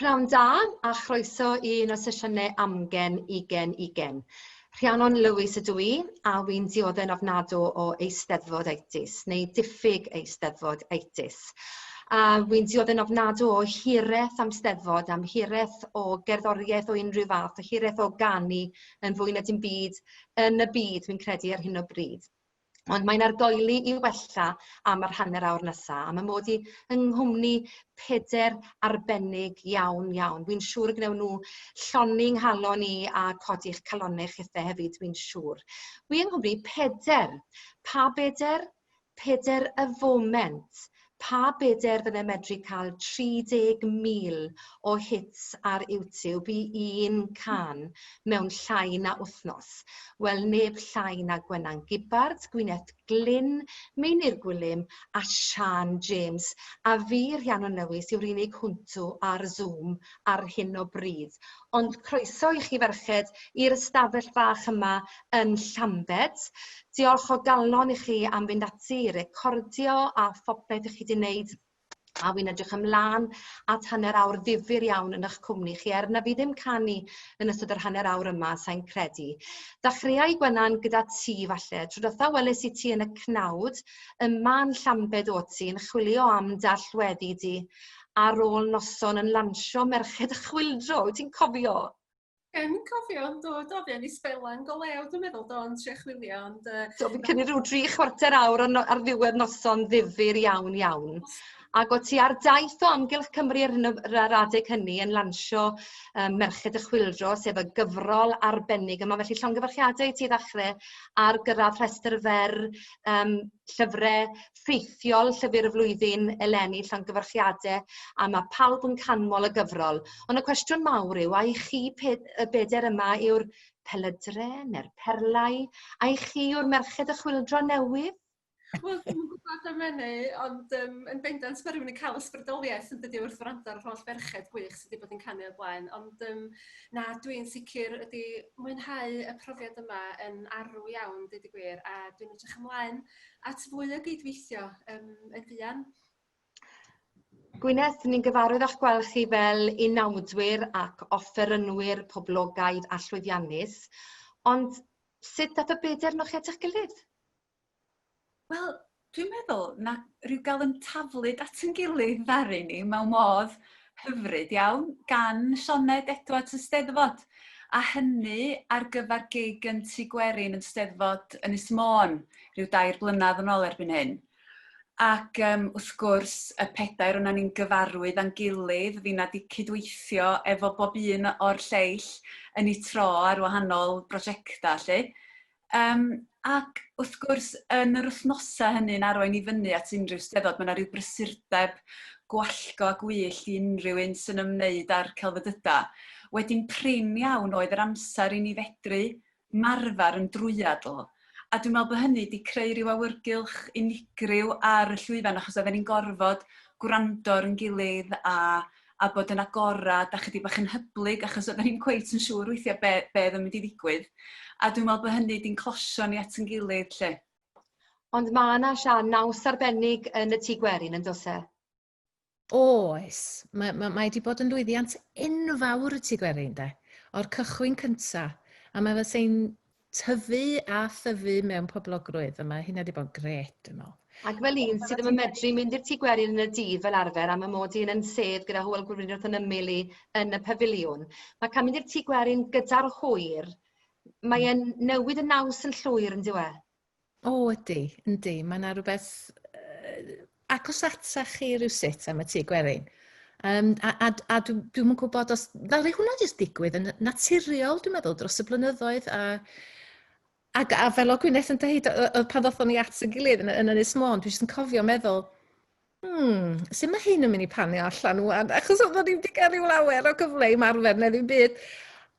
Pnawn da a chroeso i un o sesiynau amgen ugen ugen. Rhiannon Lewis ydw i a wy'n diodde'n ofnadw o Eisteddfod itis neu diffyg Eisteddfod itis. A wy'n diodde'n ofnadw o hiraeth am Steddfod, am hiraeth o gerddoriaeth o unrhyw fath, o hiraeth o ganu yn fwy na dim byd yn y byd fi'n credu ar hyn o bryd. Ond mae'n argoeli i wella am yr hanner awr nesa, a mae mod i yng nghwmni peder arbennig iawn, iawn. Wi'n siŵr y gnewn nhw lloni nghalon i a codi'ch calonnau chithe hefyd, dwi'n siŵr. Wi yng nghwmni peder. Pa beder? Peder y foment. Pa beder fydde'n medru cael 30,000 o hits ar YouTube i un cân mewn llai na wythnos? Wel, neb llai na Gwenan Gibbard, Gwyneth Glyn, Meinir Gwilym a Siân James. A fi, Rhiannon Lewis, yw'r unig hwntw ar Zoom ar hyn o bryd. Ond croeso i chi ferched i'r ystafell fach yma yn Llambed. Diolch o galon i chi am fynd ati i recordio a phopeth i chi 'di wneud a wi'n edrych ymlaen at hanner awr ddifyr iawn yn eich cwmni chi, er na fi ddim canu yn ystod yr hanner awr yma, sa'n credu. Ddechreuai Gwenan gyda ti falle, tro dwytha weles i ti yn y cnawd, yma yn Llambed o ti, yn chwilio am dy allweddi di, ar ôl noson yn lansio Merched y Chwyldro, wyt ti'n cofio? Ie, fi'n cofio, do, do, fi yn ei sbelan go lew, dwi'n meddwl, do, yn trio chwilio, ond... Uh, do, fi'n cynnig rhyw dri chwarter awr ar, ar ddiwedd noson ddifyr iawn, iawn. Ac o ti ar daith o amgylch Cymru ar, hyn o, ar adeg hynny yn lansio um, Merched y Chwyldro, sef y gyfrol arbennig yma. Felly llongyfarchiadau i ti ddechrau ar gyrraedd rhestr fer um, llyfrau ffeithiol Llyfr y Flwyddyn eleni, llongyfarchiadau, a mae pawb yn canmol y gyfrol. Ond y cwestiwn mawr yw, ai chi y beder yma yw'r pelydre neu'r perlau? Ai chi yw'r merched y chwyldro newydd? Wel, dwi'm yn gwybod am hynny, ond um, yn bendant mae rhywun yn cael ysbrydoliaeth yn dydi wrth wrando ar yr holl ferched gwych sydd wedi bod yn canu o'r blaen. Ond um, na, dwi'n sicr ydi mwynhau y profiad yma yn arw iawn, dweud y gwir, a dwi'n edrych ymlaen at fwy o gydweithio um, yn fuan. Gwyneth, ni'n gyfarwydd â'ch gweld chi fel unawdwyr ac offerynwyr poblogaidd a llwyddiannus, ond sut dath y bedair ohonoch chi at eich gilydd? Wel, dwi'n meddwl na rhyw gael yn taflud at yn gilydd ddaru ni mewn modd hyfryd iawn gan Sioned Edwards y Steddfod. A hynny ar gyfer gig yn Tŷ Gwerin yn Steddfod Ynys Môn rhyw dair blynedd yn ôl erbyn hyn. Ac um, wrth gwrs, y pedair o'na ni'n gyfarwydd â'n gilydd, fi na di cydweithio efo bob un o'r lleill yn eu tro ar wahanol brosiectau 'lly. Yym ac wrth gwrs yn yr wythnosau hynny'n arwain i fyny at unrhyw Steddfod, mae 'na ryw brysurdeb gwallgo a gwyllt i unrhyw un sy'n ymwneud â'r celfyddydau. Wedyn prin iawn oedd yr amser i ni fedru marfer yn drwyadl, a dwi'n meddwl bod hynny 'di creu rhyw awyrgylch unigryw ar y llwyfan achos oedden ni'n gorfod gwrando ar ein gilydd a a bod yn agored a chydig bach yn hyblyg achos oedden ni'm cweit yn siŵr weithiau be, be oedd yn mynd i ddigwydd. A dwi'n meddwl bod hynny di'n closio ni at yn gilydd lle. Ond mae yna, Sian, naws arbennig yn y Tŷ Gwerin, yn does e? Oes. Mae, mae, mae wedi bod yn lwyddiant enfawr y Tŷ Gwerin, de. O'r cychwyn cynta. A mae fel sy'n tyfu a thyfu mewn poblogrwydd, a mae hynna wedi bod yn gret, dwi'n meddwl. Ac fel un sydd ddim yn medru mynd i'r tŷ gwerin yn y dydd fel arfer, am y mod i'n yn sedd gyda Hywel Gwynfryn wrth yn ymyl i yn y pafiliwn, mae cael mynd i'r tŷ gwerin gyda'r hwyr, mae e'n newid y naws yn llwyr yn dyw e? O, ydy, yndi. Mae yna rhywbeth uh, agos atach chi rywsut am y tŷ gwerin. Um, a a, a dwi'n dwi yn gwybod os... Ddaru hwnna jyst digwydd yn naturiol, dwi'n meddwl, dros y blynyddoedd. A, ac, a fel o Gwyneth yn dweud, pan ddothon ni at y gilydd yn, yn Ynys Môn, dwi jyst yn cofio meddwl, sut mae hyn yn mynd i panio allan wan? Achos oedden ni wedi cael rhyw lawer o gyfle i marfer neu ddim byd.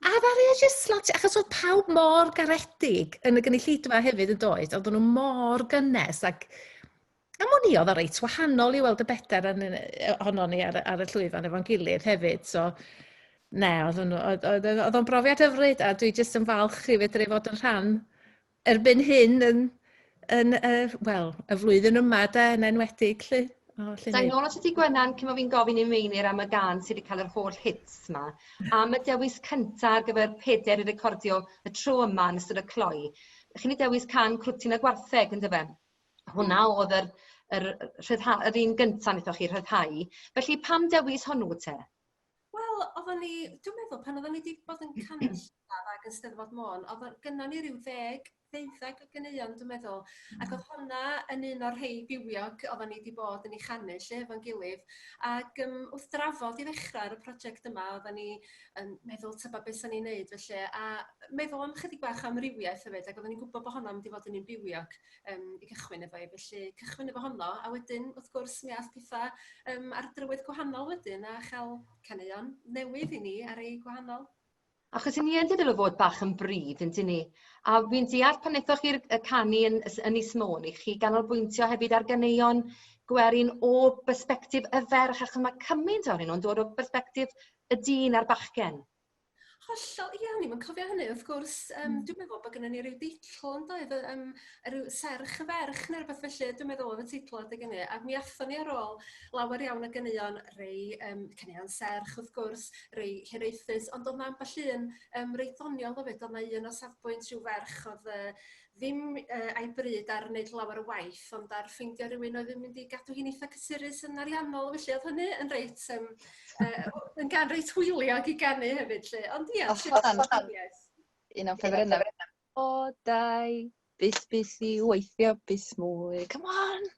A ddaru e jyst slotio, achos oedd pawb mor garedig yn y gynulleidfa hefyd yn doedd, oedden nhw mor gynnes ac am wn i oedd o reit wahanol i weld y bedair yn, ohonon ni ar, ar y llwyfan efo'n gilydd hefyd, so ne, oedd o'n, oedd, oedd, oedd o'n brofiad hyfryd a dwi jyst yn falch i fedru fod yn rhan erbyn hyn yn, yn uh, wel, y flwyddyn yma de, yn enwedig 'lly. O, lle Da i nôl at ti Gwenan cyn bo fi'n gofyn i Meinir am y gân sydd wedi cael yr holl hits 'ma. Am y dewis cynta ar gyfer Peder i recordio y tro yma yn ystod y cloi. Chi wedi dewis cân Crwtyn a Gwartheg yndyfe? Hwnna oedd yr, yr, rhyddha, yr un gyntaf wnaethoch chi rhyddhau. Felly pam dewis hwnnw te? Wel, oedden ni, dwi'n meddwl, pan oedden ni wedi bod yn canu llynedd ac yn Steddfod Môn, oedd gynnon ni ryw ddeg, ddeuddeg o ganeuon, dwi'n meddwl. Ac oedd honna yn un o'r rhei bywiog oedden ni wedi bod yn ei chanu 'lly efo'n gilydd. Ac um, wrth drafod i ddechrau ar y prosiect yma, oedden ni yn meddwl tybed beth sa'n ni'n neud felly, a meddwl am chydig bach o amrywiaeth hefyd, ac oedden ni'n gwybod bod honna'n mynd i fod yn un bywiog um, i gychwyn efo i. Felly cychwyn efo honno, a wedyn wrth gwrs mi ath pethau um, ar drywydd gwahanol wedyn a chael caneuon newydd i ni ar ei gwahanol. Achos i ni yn dod fod bach yn brif, yn dyn ni. A fi'n deall pan wnaethoch chi'r canu yn, yn Ys Môn, i chi ganolbwyntio hefyd ar ganeuon gwerin o bersbectif y ferch, achos mae cymaint ohonyn nhw'n dod o bersbectif y dyn a'r bachgen. Hollol, ia, o'n i'm yn cofio hynny, wrth gwrs. Um, Dwi'n meddwl bod gennym ni ryw deitl yn doedd, um, rhyw serch y ferch neu rhywbeth felly, dwi'n meddwl oedd y teitl adeg hynny. Ac mi athon ni ar ôl lawer iawn o ganeuon, rei um, caneuon serch wrth gwrs, rei hiraethus, ond oedd 'na ambell un um, reit ddoniol hefyd, oedd 'na un o safbwynt rhyw ferch oedd uh, ddim uh, a'i bryd ar wneud lawer o waith, ond ar ffeindio rhywun oedd yn mynd i gadw hi'n eitha cysurus yn ariannol, felly oedd hynny yn reit, um, uh, yn gan reit hwyliog i ganu hefyd, lle. Ond ia, Un o'n ffefrynnau. O, dau, byth byth i weithio, byth mwy. Come on!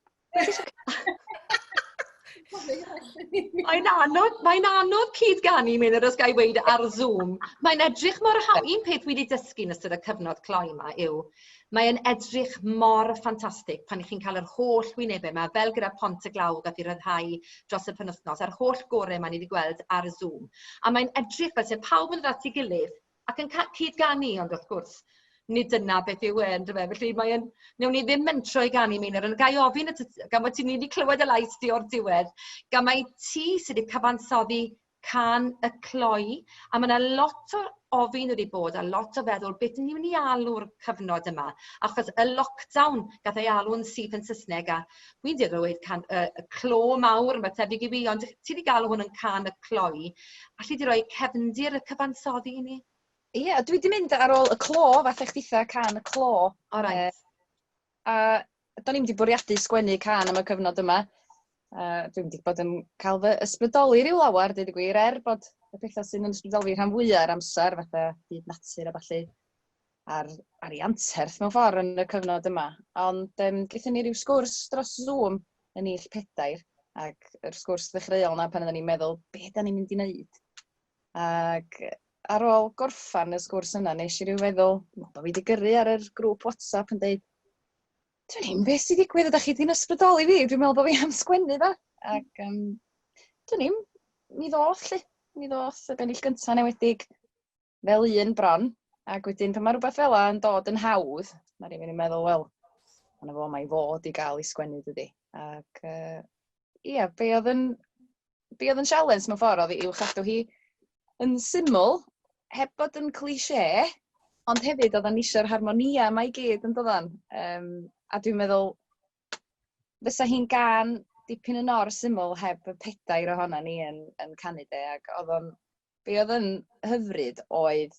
Mae'n anodd, mae'n anodd cyd-ganu, Meinir, os ga i weud, ar Zoom. Mae'n edrych mor hawdd. Un peth dwi wedi dysgu yn ystod y cyfnod cloi yma yw, mae'n edrych mor ffantastig pan 'ych chi'n cael yr holl wynebau yma, fel gyda Pont y Glaw gath ei ryddhau dros y penwythnos, a'r holl gorau yma ni wedi gweld ar Zoom. A mae'n edrych fel se pawb yn dod at ei gilydd ac yn cyd-ganu, ond wrth gwrs, nid dyna beth yw e, yndyfe? Felly mae yn, wnawn ni ddim mentro i ganu Meinir, ond ga i ofyn, gan bod ti'n ni wedi clywed y lais di o'r diwedd, gan mai ti sydd wedi cyfansoddi cân y cloi, a mae yna lot o ofyn wedi bod a lot o feddwl beth ni'n mynd i alw'r cyfnod yma, achos y lockdown gath ei alw'n syth yn Saesneg, a wi'n dueddol o weud can, y clo mawr, mae tebyg i fi, ond ti wedi galw hwn yn cân y cloi. Alli di roi cefndir y cyfansoddi i ni? Ie, yeah, dwi wedi mynd ar ôl y clo, fatha chditha, cân y clo. O, reit. A do'n i'm wedi bwriadu sgwennu cân am y cyfnod yma. Dwi wedi bod yn cael fy ysbrydoli rhyw lawer, dweud y gwir, er bod y pethau sy'n yn ysbrydoli fi rhan fwyaf o'r amser, fatha byd natur a ballu, ar, ar ei anterth mewn ffordd yn y cyfnod yma. Ond um, gaethon ni ryw sgwrs dros Zoom yn ill pedair, ac yr sgwrs ddechreuol na pan oedden ni'n meddwl, be da ni'n mynd i wneud? Ac ar ôl gorffan y sgwrs yna, nes i ryw feddwl, bod fi wedi gyrru ar yr grŵp WhatsApp yn dweud, dwi'n i'n beth sydd digwydd, ydych chi wedi'n ysbrydoli fi, dwi'n meddwl bod fi am sgwennu fa. Ac um, dwi'n i'n, mi ddoth lle, mi ddoth y bennill gyntaf newedig fel un bron, ac wedyn pan mae rhywbeth fel yna yn dod yn hawdd, mae rhywun yn meddwl, wel, yna fo, mae i fod i gael ei sgwennu dydy. Ac uh, ia, be oedd yn, be oedd yn sialens mewn ffordd oedd i'w chadw hi yn syml, heb bod yn cliché, ond hefyd oedd o'n eisiau'r harmonia yma i gyd yn doeddan. Um, a dwi'n meddwl, fysa hi'n gan dipyn yn or syml heb y pedair ohona ni yn, yn canu de, ac oedd o'n Be oedd yn hyfryd oedd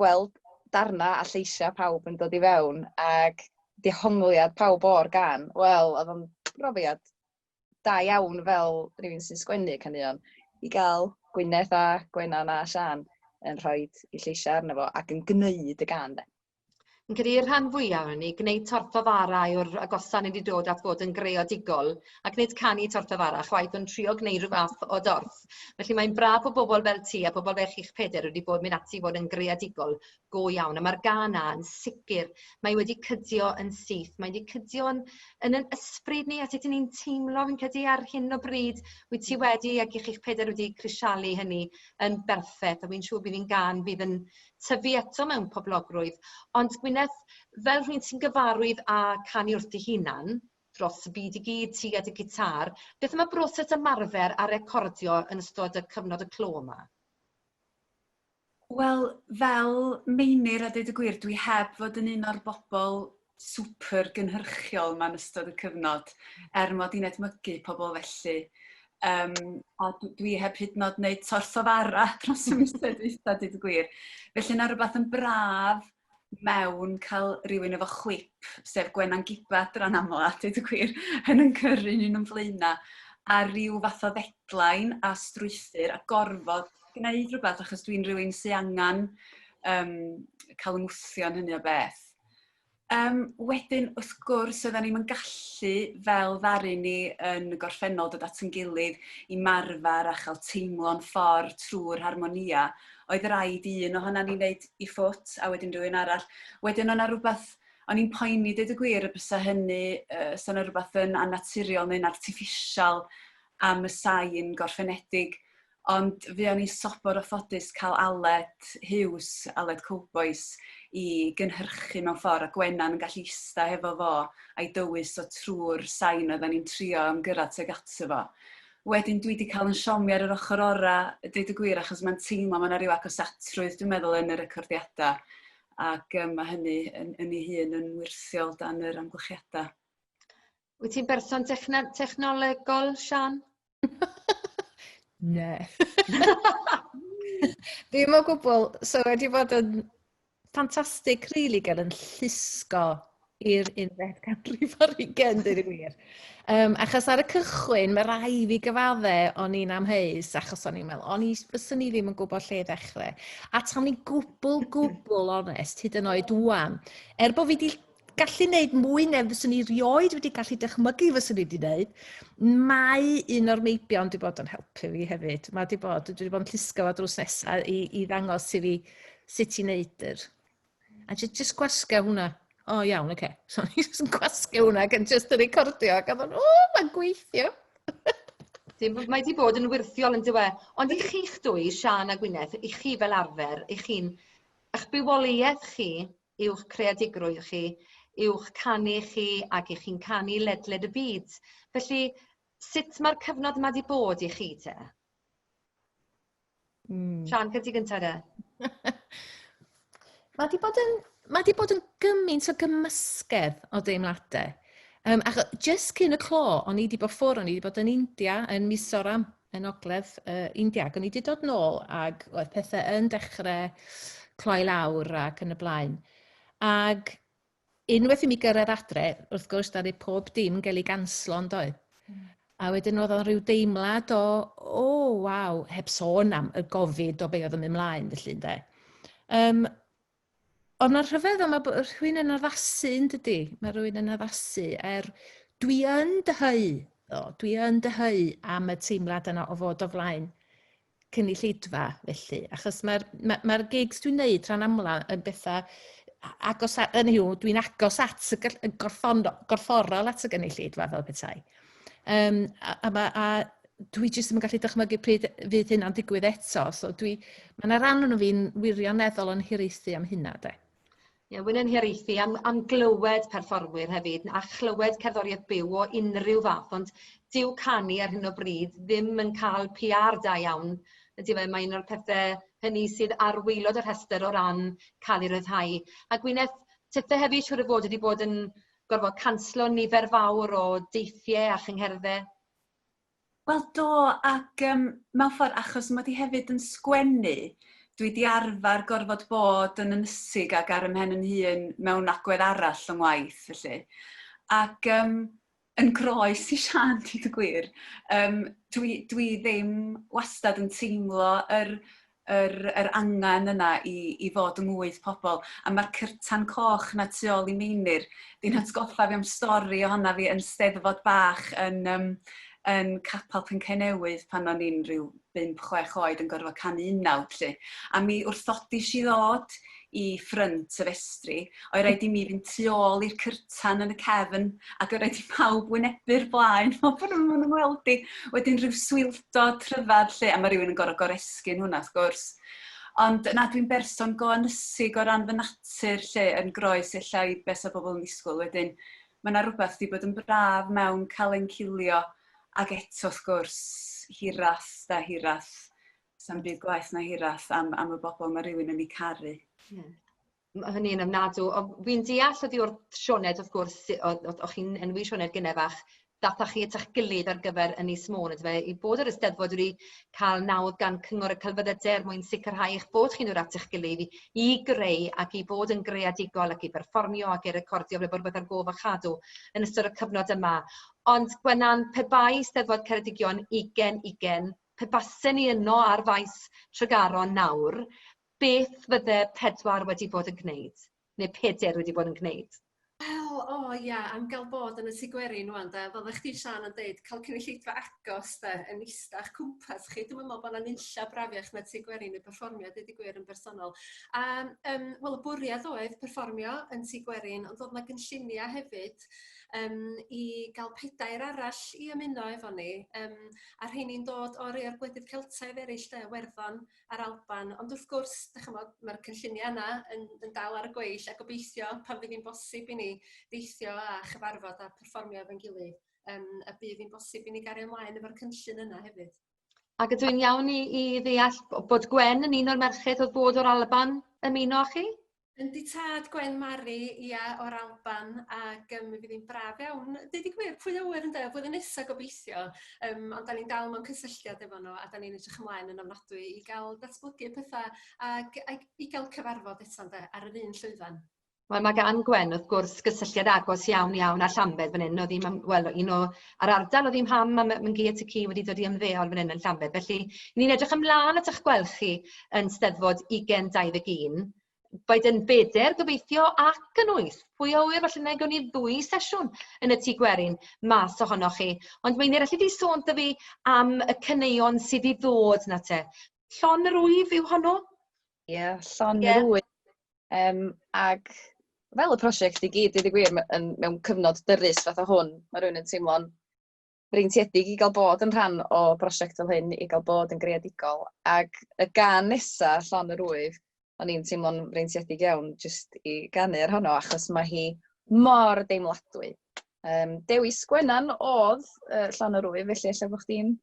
gweld darna a lleisiau pawb yn dod i fewn ac dehongliad pawb o'r gân. Wel, oedd o'n brofiad da iawn fel rhywun sy'n sgwennu caneuon i gael Gwyneth a Gwenan a Siân yn rhoi eu lleisiau arno fo ac yn gwneud y gân de. Yn credu i'r rhan fwyaf ohonon ni, gwneud torth o fara yw'r agosa ni wedi dod at fod yn greadigol, a gwneud canu torth o fara, chwaith, ond trio gwneud rhyw fath o dorth. Felly mae'n braf bod bobl fel ti a pobl fel chi'ch pedair wedi bod mynd ati i fod yn greadigol go iawn. A mae'r gân 'na yn sicr, mae wedi cydio yn syth, mae wedi cydio yn, yn yn ysbryd ni a sut 'y ni'n teimlo fi'n credu ar hyn o bryd. Wyt ti wedi, ac i chi'ch pedair wedi crisialu hynny yn berffaith, a fi'n siŵr bydd hi'n gân fydd yn tyfu eto mewn poblogrwydd. Ond Gwyneth, fel rhywun sy'n gyfarwydd â canu wrth dy hunan, dros y byd i gyd, ti a dy gitar, beth am y broses ymarfer a recordio yn ystod y cyfnod y clo yma? Wel, fel Meinir a dweud y gwir, dwi heb fod yn un o'r bobl super gynhyrchiol 'ma yn ystod y cyfnod, er mod i'n edmygu pobl felly. Um, a dwi heb hyd yn oed wneud torth o fara dros y misoedd dwytha, dweud y gwir. Felly yna rhywbeth yn braf mewn cael rhywun efo chwip, sef Gwenan Gibbard ran amla, dweud y gwir, yn yn cyrru un yn flaenau, a rhyw fath o ddedlain a strwythur a gorfod gwneud rhywbeth achos dwi'n rhywun sy'n angen um, cael ymwthio yn hynny o beth. Yym wedyn wrth gwrs oeddan ni'm yn gallu fel ddaru ni yn y gorffennol dod at 'yn gilydd i marfer a chael teimlo'n ffordd trwy'r harmonia. Oedd raid i un ohonan ni wneud 'i ffwt a wedyn rhywun arall. Wedyn o' 'na rwbath o'n i'n poeni deud y gwir y bysa hynny yy 'sa 'na rwbath yn annaturiol neu'n artiffisial am y sain gorffenedig. Ond fuon ni'n sobor o ffodus cael Aled Hughes, Aled Cowbois, i gynhyrchu mewn ffordd, a Gwenan yn gallu ista hefo fo a'i dywys o trwy'r sain oedden ni'n trio ymgyrraedd tuag ato fo. Wedyn dwi wedi cael yn siomi ar yr ochr orau, deud y gwir, achos mae'n teimlo mae yna rhyw agosatrwydd, dwi'n meddwl, yn y recordiadau, ac um, mae hynny yn, yn ei hun yn wyrthiol dan yr amgylchiadau. Wyt ti'n berson technolegol, Sian? Ne. Ddim o gwbl. So wedi bod yn ffantastig rili gael yn llusgo i'r unfed ganrif ar hugain, dweud y gwir. Um, achos ar y cychwyn, mae rai fi gyfadde o'n i'n amheus, achos o'n i'n meddwl, o'n i, fyswn i ddim yn gwybod lle ddechrau. A tan i'n gwbl, gwbl onest, hyd yn oed wan, er bod fi wedi gallu wneud mwy na fyswn i rioed wedi gallu dychmygu fyswn i wedi wneud. Mae un o'r meibion wedi bod yn helpu fi hefyd. Mae wedi bod, dwi wedi bod yn llusgo fo drws nesaf i, i ddangos i fi sut i wneud yr... A just, just gwasgu hwnna. O, oh, iawn, oce. Okay. So, o'n i just yn gwasgu hwnna ac yn just yn recordio ac oedd o'n, o, mae'n gweithio. Dim, mae wedi bod yn wyrthiol yn dywe. Ond i chi'ch dwy, Siân a Gwyneth, i chi fel arfer, i chi'n... Eich bywoliaeth chi yw'ch creadigrwydd chi, yw'ch canu chi ac i chi'n canu ledled y byd. Felly, sut mae'r cyfnod yma wedi bod i chi te? Mm. Sian, cyn ti gyntaf de? mae wedi bod yn, mae wedi bod yn gymaint o gymysgedd o deimladau. Um, ach, just cyn y clo, o'n i wedi bod ffwrdd, o'n i wedi bod yn India, yn Mizoram, yn ogledd uh, India, ac o'n i wedi dod nôl ac oedd pethau yn dechrau cloi lawr ac yn y blaen. Ac unwaith i mi gyrraedd adre, wrth gwrs, daru pob dim gael ei ganslo yn doedd. A wedyn oedd o'n rhyw deimlad o, o, oh, waw, heb sôn am y gofid o be oedd yn mynd mlaen, felly, ynde. Um, Ond mae'n rhyfedd, mae rhywun yn addasu, yn dydy? Mae rhywun yn addasu. Er, dwi yn dyheu, o, dwi yn dyheu am y teimlad yna o fod o flaen cynulleidfa, felly. Achos mae'r ma, ma gigs dwi'n neud rhan amla yn bethau agos, yn yw, dwi'n agos at y, y gorfforol at y gynulleidfa fel petai. Um, a, a, ma, a dwi jyst ddim yn gallu dychmygu pryd fydd hynna'n digwydd eto. So dwi, mae yna ran o'n fi'n wirioneddol yn hiraethu am hynna, de. Ie, yeah, wy'n hiraethu am, am glywed perfformwyr hefyd, a chlywed cerddoriaeth byw o unrhyw fath, ond dyw canu ar hyn o bryd ddim yn cael PR da iawn. Ydy fe, mae un o'r pethau hynny sydd ar waelod y rhestr o ran cael ei ryddhau. A Gwyneth, tithe hefyd siŵr o fod wedi bod yn gorfod canslo nifer fawr o deithiau a chyngherddau? Wel do, ac um, mewn ffordd achos mod i hefyd yn sgwennu, dwi 'di arfer gorfod bod yn ynysig ac ar 'y mhen yn hun mewn agwedd arall o'n ngwaith felly. Ac um, yn groes i Siân, dweud y gwir, um, dwi, dwi ddim wastad yn teimlo yr yr yr angen yna i i fod yng ngwydd pobl. A mae'r cyrtan coch 'na tu ôl i Meinir 'di'n hatgoffa fi am stori ohona fi yn Steddfod bach yn yym yn Capel Pencaenewydd pan o'n i'n rhyw 5-6 oed yn gorfod canu unawd 'lly. A mi wrthodis i ddod i ffrynt y festri, oedd rhaid i mi fynd tu ôl i'r cyrtan yn y cefn ac oedd rhaid i pawb wynebu'r blaen fel bod nhw'n yn weld i. Wedyn rhyw swildod rhyfedd lle, a mae rhywun yn gorfod goresgyn hwnna wrth gwrs. Ond na, dwi'n berson go ynysig o ran fy natur lle, yn groes ella i beth sa bobl yn ddisgwyl. Wedyn mae yna rhywbeth wedi bod yn braf mewn cael ein cilio ac eto wrth gwrs hirath da hirath. Sa'm byd gwaeth na hirath am, am y bobl mae rhywun yn eu caru. Yeah. Ma' hynny'n ofnadw. Ond fi'n deall oddi wrth Sioned wrth gwrs, o'ch chi'n enwi Sioned gynne fach, dathoch chi at eich gilydd ar gyfer Ynys Môn, yndyfe, i bod yr Eisteddfod wedi cael nawdd gan Cyngor y Celfyddydau er mwyn sicrhau eich bod chi'n dod at eich gilydd i, i greu ac i fod yn greadigol ac i berfformio ac i recordio fel bod rhywbeth ar gof a chadw yn ystod y cyfnod yma. Ond Gwenan, pe bai Eisteddfod Ceredigion 2020, pe basen ni yno ar faes Tregaron nawr, beth fydde pedwar wedi bod yn gwneud? Neu peder wedi bod yn gwneud? Wel, o oh, ia, am gael bod yn y Tŷ Gwerin ŵan de, fel oeddech chdi Siân yn deud, cael cynulleidfa agos de, yn ista o'ch cwmpas chi. Dwi'm yn meddwl bod 'na nunlla brafiach na Tŷ Gwerin i perfformio, deud y gwir yn bersonol. A um, wel, y bwriad oedd perfformio yn Tŷ Gwerin, ond oedd 'na gynlluniau hefyd um, i gael pedair arall i ymuno efo ni, um, a rheini'n dod o rai o'r gwledydd Celtaidd eraill de, Werddon, a'r Alban. Ond wrth gwrs, dych ch'mod, mae'r cynlluniau yna yn, yn dal ar y gweill a gobeithio pan fydd hi'n bosib i ni deithio a chyfarfod a perfformio efo'n gilydd, um, y bydd hi'n bosib i ni gario ymlaen efo'r cynllun yna hefyd. Ac ydw i'n iawn i, i ddeall bod Gwen yn un o'r merched oedd bod o'r Alban ymuno â chi? Yndi tad, Gwen Mari, ia, o'r Alban, ac um, mi fydd hi'n braf iawn. Deud y gwir, pwy a ŵyr ynde, flwyddyn nesaf gobeithio. Um, ond da ni'n dal mewn cysylltiad efo nhw a da ni'n edrych ymlaen yn ofnadwy i gael datblygu pethau ac, ac i gael cyfarfod eto ynde, ar yr un llwyfan. Wel, mae gan Gwen, wrth gwrs, gysylltiad agos iawn iawn â Llambed fan hyn. Oedd hi'n, wel, un o, ar ardal oedd hi'n mham a mae'n at y ci wedi dod i ymddeol fan hyn yn Llambed. Felly, ni'n edrych ymlaen at eich gweld chi yn Steddfod 2021 boed yn beder gobeithio ac yn wyth. Pwy a ŵyr, falle na gawn ni ddwy sesiwn yn y Tŷ Gwerin mas ohonoch chi. Ond Meinir, alli di sôn 'da fi am y caneuon sydd i ddod na te? Llon yr Wyf yw honno? Ie, yeah, Llon yeah. yr Wyf. Um, ag fel y prosiect i gyd, dweud y gwir, yn, mewn cyfnod dyrys fath o hwn, mae rhywun yn teimlo'n freintiedig i gael bod yn rhan o brosiect fel hyn, i gael bod yn greadigol. Ac y gân nesa, Llon yr Wyf, o'n i'n teimlo'n freintiedig iawn jyst i ganu ar honno, achos mae hi mor deimladwy. Um, dewis Gwenan oedd uh, Llon yr Wyf, felly ella bod chdi'n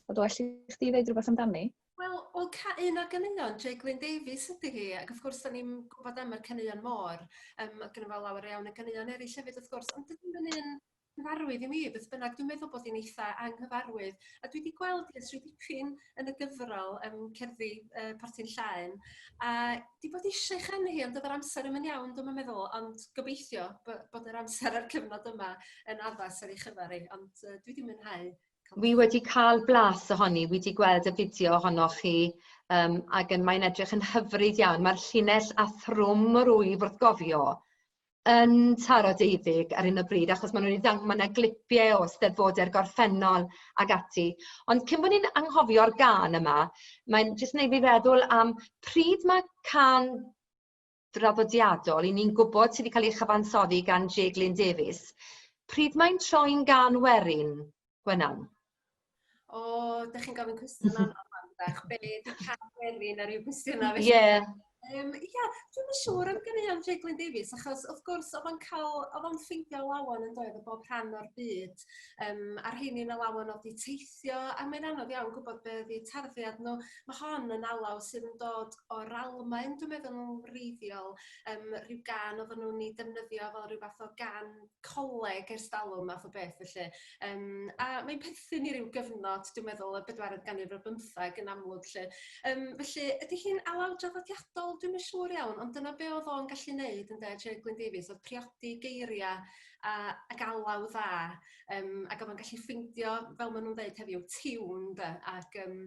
bod well i chdi ddeud rhywbeth amdani. Wel, wel un o'r ganeuon, J Glyn Davies ydy hi, ac wrth gwrs, da ni'n gwybod am yr caneuon môr, um, mae gynno fo lawer iawn o ganeuon eraill hefyd, wrth gwrs, ond dydy ddim yn un gyfarwydd i mi beth bynnag. Dwi'n meddwl bod hi'n eitha anghyfarwydd. A dwi wedi gweld hi ers rhyw dipyn yn y gyfrol um, cerddi uh, Portyn Llaen. A di bod eisiau chanu hi, ond oedd yr amser ddim yn iawn, dwi'n meddwl. Ond gobeithio bod yr amser a'r cyfnod yma yn addas ar ei chyfer hi. Ond uh, dwi wedi mwynhau. Wi wedi cael blas ohoni, wi wedi gweld y fideo ohonoch chi, um, ac yn, mae'n edrych yn hyfryd iawn. Mae'r llinell a thrwm yr wyf wrth gofio yn taro deuddeg ar hyn o bryd, achos maen nhw wedi dang- ma' 'na glipiau o Steddfodau'r gorffennol ag ati. Ond cyn bod ni'n anghofio'r gân yma, mae'n jyst wneud fi feddwl am pryd mae cân draddodiadol, 'y ni'n gwybod sydd wedi cael ei chyfansoddi gan J Glyn Davies, pryd mae'n troi'n gân werin, Gwenan? O, dych chi'n gofyn cwestiwn anodd fan bach. Be di cân werin a ryw gwestiynau felly? Ie. Yeah. Ia, dwi'm yn siŵr am ganeuon J Glyn Davies, achos wrth gwrs oedd o'n cael, oedd o'n ffeindio alawon yn doedd o bob rhan o'r byd, um, a'r rheini'n alawon oedd 'di teithio, a mae'n anodd iawn gwybod be oedd eu tarddiad nhw. Mae hon yn alaw sydd yn dod o'r Almaen, dwi'n meddwl yn wreiddiol, um, rhyw gân oedden nhw'n ei defnyddio fel rhyw fath o gân coleg ers talwm math o beth felly. Um, a mae'n perthyn i ryw gyfnod, dwi'n meddwl, y bedwaredd ganrif ar bymtheg yn amlwg lle. Um, felly, ydy hi'n alaw draddodiadol? Dwi'm yn siŵr iawn, ond dyna be oedd o'n gallu neud ynde, J Glyn Davies, oedd priodi geiriau a, ac alaw dda, um, ac oedd o'n gallu ffeindio, fel maen nhw'n dweud heddiw, tiwn, de, ac um,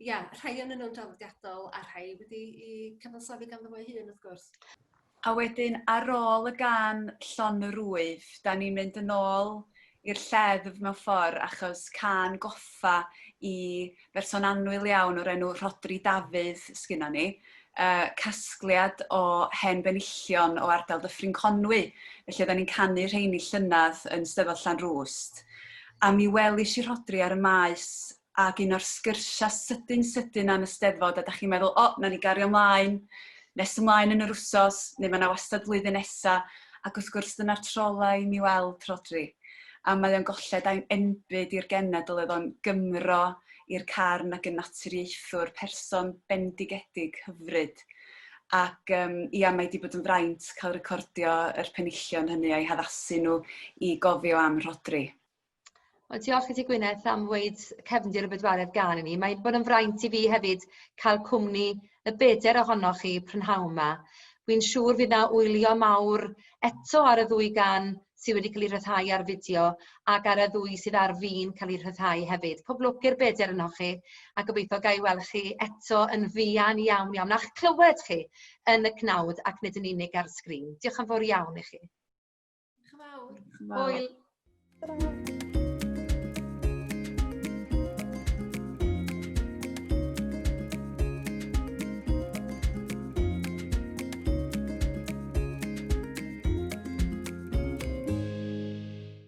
ia, rhai yn nhw'n draddodiadol a rhai wedi i cyfansoddi ganddo fo ei hun, wrth gwrs. A wedyn ar ôl y gân Llon yr Wyf, da ni'n mynd yn ôl i'r lleddf mewn ffordd achos cân goffa i berson annwyl iawn o'r enw Rhodri Dafydd sgynnon ni. Uh, casgliad o hen benillion o ardal Dyffryn Conwy. Felly oedden ni'n canu rheini llynadd yn Steddfod Llanrwst. A mi welish i Rhodri ar y maes ac un o'r sgyrsiau sydyn sydyn am y Steddfod a dach chi'n meddwl, o, na ni gario ymlaen, nes ymlaen yn yr wsos, neu mae yna wastad flwyddyn nesa, ac wrth gwrs dyna'r tro ola i mi weld Rhodri. A mae o'n golled a'n enbyd i'r genedl, oedd o'n Gymro i'r carn ac yn naturiaethwr, person bendigedig hyfryd. Ac um, ia, mae wedi bod yn fraint cael recordio yr penillion hynny a'i haddasu nhw i gofio am Rhodri. Wel, diolch i ti Gwyneth am weud cefndir y bedwaredd gân i ni. Mae'n bod yn fraint i fi hefyd cael cwmni y bedair ohonoch chi prynhawn 'ma. Wi'n siŵr fydd 'na wylio mawr eto ar y ddwy gân sydd wedi cael eu rhyddhau ar fideo ac ar y ddwy sydd ar fin cael eu rhyddhau hefyd. Pob lwc i'r bedair ohonoch chi a gobeithio ga i weld chi eto yn fuan iawn iawn a'ch clywed chi yn y cnawd ac nid yn unig ar sgrin. Diolch yn fawr iawn i chi. Diolch yn fawr. Hwyl.